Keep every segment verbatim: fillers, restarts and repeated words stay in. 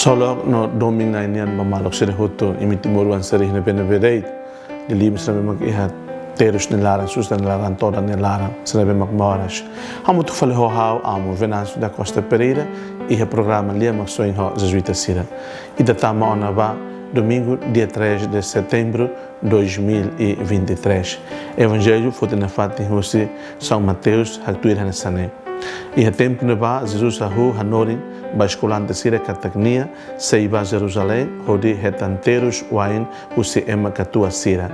Solok no domin na'in nian ba maluk sira hotu, imi timoroan sira iha ne'ebé-ne'ebé de'it, liuliu sira ne'ebé mak iha terus nia laran, susar nia laran, todan nia laran, sira ne'ebé mak moras. Hamutuk fali ho ha'u, Amo Venâncio da Costa Pereira, iha programa Lia Maksoin ho Jesuita sira. Ita tama ona ba domingu, dia três de setembro, dois mil e vinte e três. Evanjellu foti nafatin husi São Mateus, haktuir hanesan ne'e. Iha tempu ne'ebá, Jesus hahú hanorin ba eskolante sira katak nia sei ba Jerusalém, hodi hetan terus wa'in husi ema katuas sira,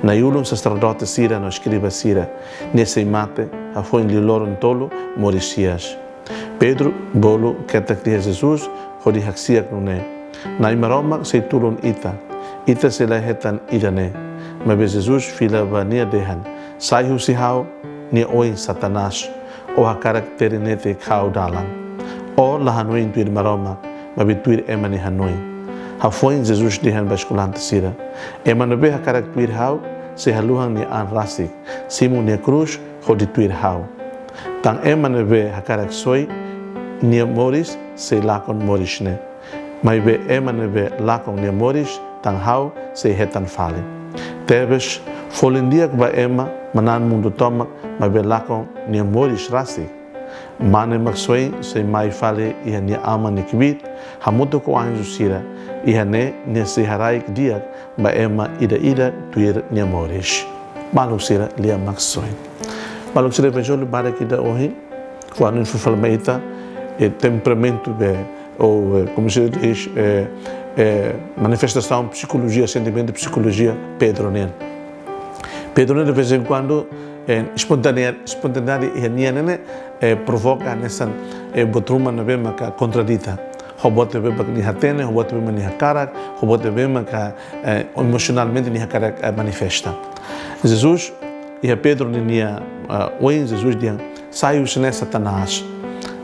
na'i-ulun saserdote sira no eskriba sira. Nia sei mate, hafoin liu loron tolu, moris hi'as. Pedro bolu ketak tiha Jesus, hodi haksi'ak nune'e: Na'i Maromak sei tulun ita, ita sei la hetan ida-ne'e. Maibé Jesus fila ba nia dehan: Sai husi ha'u, nia oin Satanás, ó hakarak terinete ha'u dalan. Ó la hanoin tuir Maromak, maibé tuir ema nia hanoin. Hafoin Jesus dehan ba eskolante sira: Ema ne'ebé hakarak tuir ha'u, sei haluhan nia an rasik, simu nia krús, hodi tuir ha'u. Tan ema ne'ebé hakarak soe nia moris, sei lakon moris ne'e. Maibé ema ne'ebé lakon nia moris tan ha'u, sei hetan fali. Tebes, folin di'ak ba ema manán mundu tomak, maibé lakon nia moris rasik. Mane Maksoin sei mai fali iha nia Aman nia kbiit, hamutuk ho anju sira, iha ne'e nia sei haraik di'ak ba ema ida-idak tuir nia moris. Maluk sira, Lia Maksoin. Maluk sira, Evanjellu badak ida ohin, fó hanoin, fó fali mai ita, eh, temperamentu be, ou, eh, como se diz, eh, eh, manifestasaun psikolojia, sentimentu psikolojia Pedro nian. Pedro nian, de vez em quando, eh, espontanea-, espontaneidade iha nia ne'e, eh, provoka hanesan, eh, buat ruma ne'ebé maka kontradita. Ho buat ne'ebé mak nia hatene, ho buat ne'ebé mak nia hakarak, ho buat ne'ebé maka, eh, emosionalmente nia hakarak, eh, manifesta. Jesus, iha Pedro ninia, eh, oin, Jesus dehan: Sai husi ne'e, Satanás.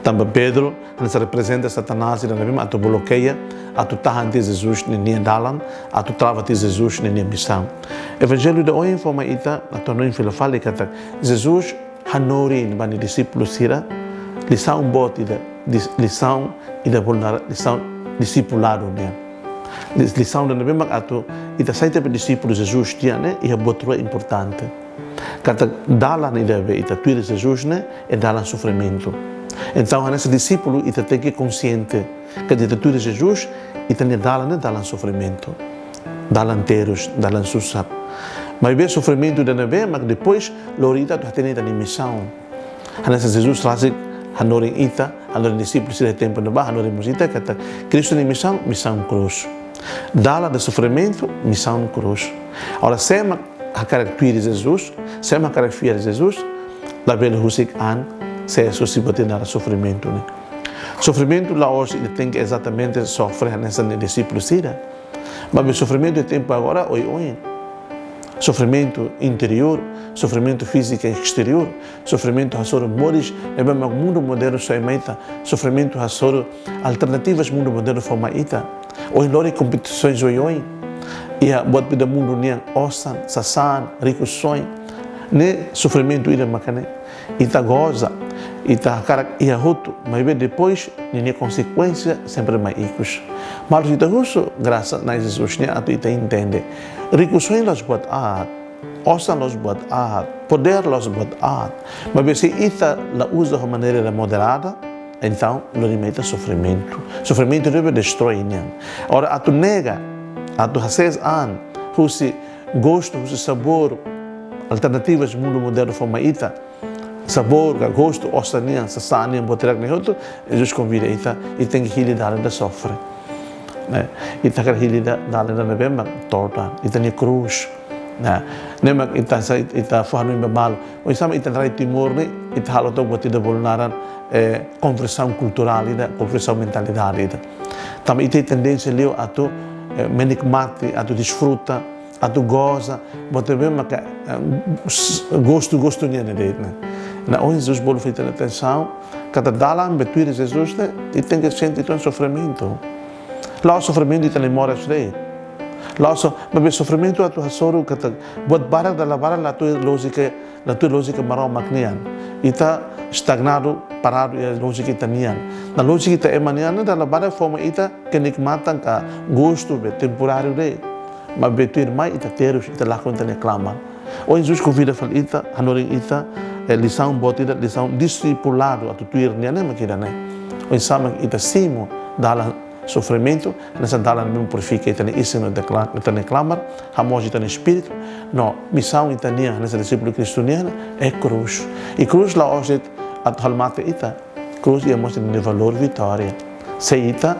Tanba Pedro hanesan reprezenta Satanás ida ne'ebé mak atu blokeia, atu tahan tiha Jesus ninia dalan, atu trava tiha Jesus ninia misaun. Evanjellu ida ohin fó mai ita, atu hanoin fila fali katak Jesus hanorin ba nia dixípulu sira lisaun boot ida, dis-, lisaun ida bolu naran lisaun disipuladu nian. Lis-, lisaun ida ne'ebé mak atu ita sai tiha be dixípulu Jesus tiha ne'e, iha buat rua importante. Katak dalan ida be ita tuir Jesus ne'e, é dalan sofrimentu. Entaun, hanesan dixípulu, ita tenke konsiente katak ita tuir Jesus, ita-nia dalan ne'e dalan sofrimentu, dalan terus, dalan susar. Maibé sofrimentu ida ne'ebé mak depois lori ita atu hatene ita-nia misaun. Hanesan Jesus rasik hanorin ita, hanorin dixípulu sira iha tempu ne'ebá, hanorin mós ita katak Kristu nia misaun, misaun krús. Dalan de sofrimentu, misaun krús. Agora, sé mak hakarak tuir Jesus, sé mak hakarak fiar Jesus, labele husik an, sé husi buat ida naran sofrimentu ne'e. Sofrimentu la'ós ita tenke ezatamente sofre hanesan nia dixípulu sira. Maibé sofrimentu iha tempu agora oioin. Sofrimentu interiór, sofrimentu fíziku i esteriór, sofrimentu hasoru moris ne'ebé mak mundu modernu soe mai ita, sofrimentu hasoru alternativas mundu modernu fó mai ita. Ohin lori kompetisaun oioin. Iha buat ida mundu nian, osan, sasán, rikusoin. Ne'e sofrimentu ida maka ne'e. Ita goza, ita hakarak iha hotu, maibé depois ninia konsekuénsia sempre mai ikus. Maibé ita husu grasa Na'i Jesus nian atu ita entende. Rikusoin la'ós buat aat, osan la'ós buat aat, podér la'ós buat aat. Maibé se ita la uza ho maneira moderada, entaun lori mai ita sofrimentu. Sofrimentu ne'ebé destroi nian. Agora atu nega, atu hasees an husi gostu, husi sabór alternativas mundu modernu fó mai ita, sabór ka gostu osan nian, sasán nian, buat hirak-ne'e hotu, Jesus konvida ita, ita tenke hili dalan ida sofre. Ne'e, ita hakarak hili da-, dalan ida ne'ebé mak todan, ita-nia krús. Ne'e, ne'e mak ita sa-, ita fó hanoin ba malu. Oinsá mak ita rai Timor ne'e, ita halo to'ok buat ida bolu naran, eh, konversaun kulturál ida, konversaun mentalidade ida. Tanba ita tendénsia liu atu, eh, menikmati, atu desfruta, atu goza buat ne'ebé maka, eh, s-, gostu, gostu nian de'it ne'e. Ne'e ohin Jesus bolu fó ita-nia atensaun katak dalan be tuir Jesus ne'e, ita tenke sente tan sofrimentu. La'ós sofrimentu ita-nia moras de'it. La'ós so-, maibé sofrimentu atu hasoru katak buat barak dala barak la tuir lójika, la tuir lójika Maromak nian. Ita estagnadu, paradu iha lójika ita nian. Iha lójika ita ema nian ne'e dala barak fó mai ita kenikmatan ka gostu be temporáriu de'it. Maibé tuirmai ita terus, ita lakon ita-nia klamar. Ohin Jesus konvida fali ita, hanorin ita, eh, lisaun boot ida, lisaun disipuladu atu tuir nian ne'e mak ida-ne'e. Oinsá mak ita simu dalan sofrimentu, hanesan dalan ne'ebé purifika ita-nia isin no ita-nia kla-, ita-nia klamar, hamoos ita-nia espíritu, no misaun ita nian hanesan dixípulu Kristu nian, iha krús. I krús la'ós de'it atu halo mate ita, krús iha mós ita-nia valór vitória. Se ita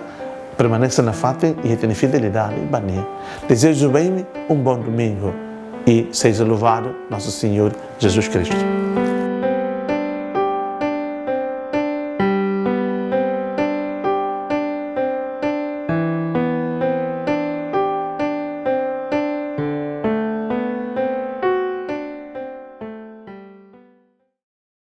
permanese nafatin iha ita-nia fidelidade ba nia. Dezeja ba imi um bom domingo e seja louvado nosso Senhor Jesus Cristo.